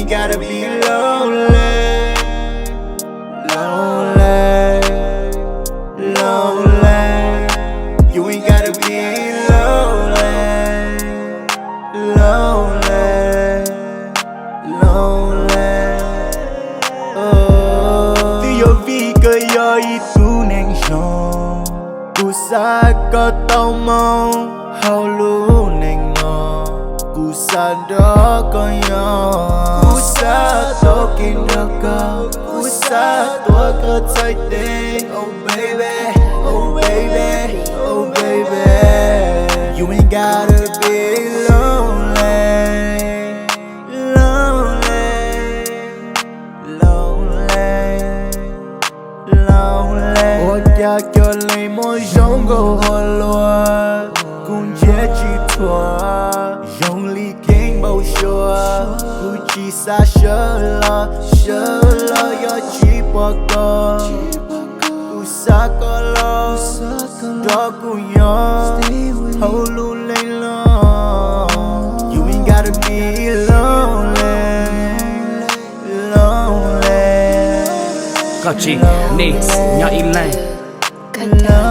Gotta be lonely, lonely, lonely. You ain't gotta be lonely, lonely, lonely. Twb yog vim koj yog ib tug neeg zoo, kuv xav koj tau moo hauv lub neej no. Kuv xav nrog koj nyob, kuv xav tau kev nrog koj, kuv xav tuav koj txhais tes. Oh baby, oh baby, oh baby, you ain't gotta be lonely, lonely, lonely, lonely. Ua cas cov leej muaj zoo nkauj ua luaj, kuv ntsia tsis thuam, zoo li keeb npau suav. Kuv tsis xav sawv los, sawv los yog tsis pom koj. Kuv xav koj los nrog kuv nyob hauv lub neej no. You ain't gotta be lonely, lonely. Koj tsis nis nyob ib leeg.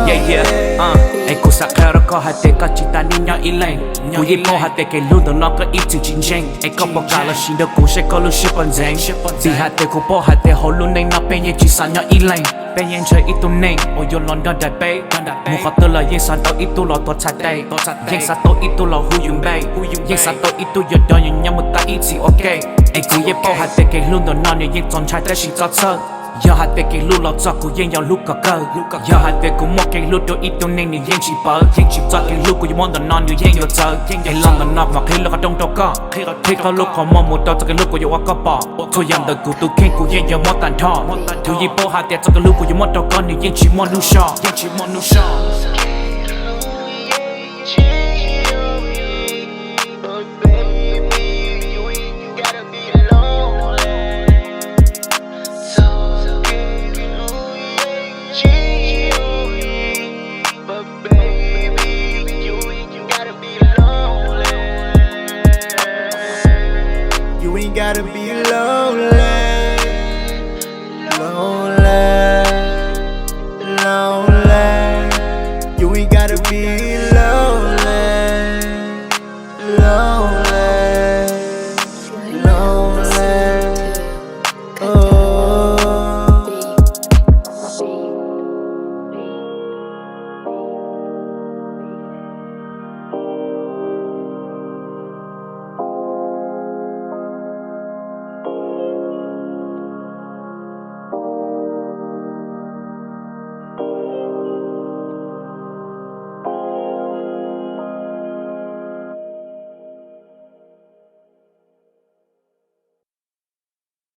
Yeah, yeah, uh, es kuv xav qhia rau koj hais tias koj tsis tas nis nyob ib leeg. Kuv yeej paub hais tias kev hlub ntawm no koj ib txwm tsis ntseeg. Es koj puas kam los sis nrog kuv saib koj lub siab puas ntxeev. Vim hais tias kuv paub hais tias hauv lub neej no peb yeej tsis xav nyob ib leeg. Peb yeej ntshaw ib tug neeg uas yuav los nrog nraim peb. Mus qhov twg los yeej xav tau ib tug los tuav txhais tes. Yeej xav tau ib tug los hu yus npe. Yeej xav tau ib tug yuav coj yus nyob mus tag ib txhis ua ke. Es kuv yeej paub hais tias kev hlub ntawm no nws yeej txaus ntshai tab sis txhob txhawj. Yog hais tias kev hlub los txog kuv yeej yuav hlub kom kawg. Yog hais tias kuv muaj kev hlub rau ib tug neeg nws yeej tsis pawv. Txoj kev hlub kuv yuav muab ntawm no nws yeej yuav txawv. Es los ntawm no kuv qhib lub qhov rooj rau koj, qhib koj lub qhov muag mus rau txoj kev hlub kuv yuav ua koj pom. Txhua yam ntawm kuv tus kheej kuv yeej yuav muab tag nrho. Kuv yeej paub hais tias txoj kev hlub kuv yuav muab rau koj nws yeej tsis muaj hnub so. You ain't gotta be lonely, lonely, lonely. You ain't gotta be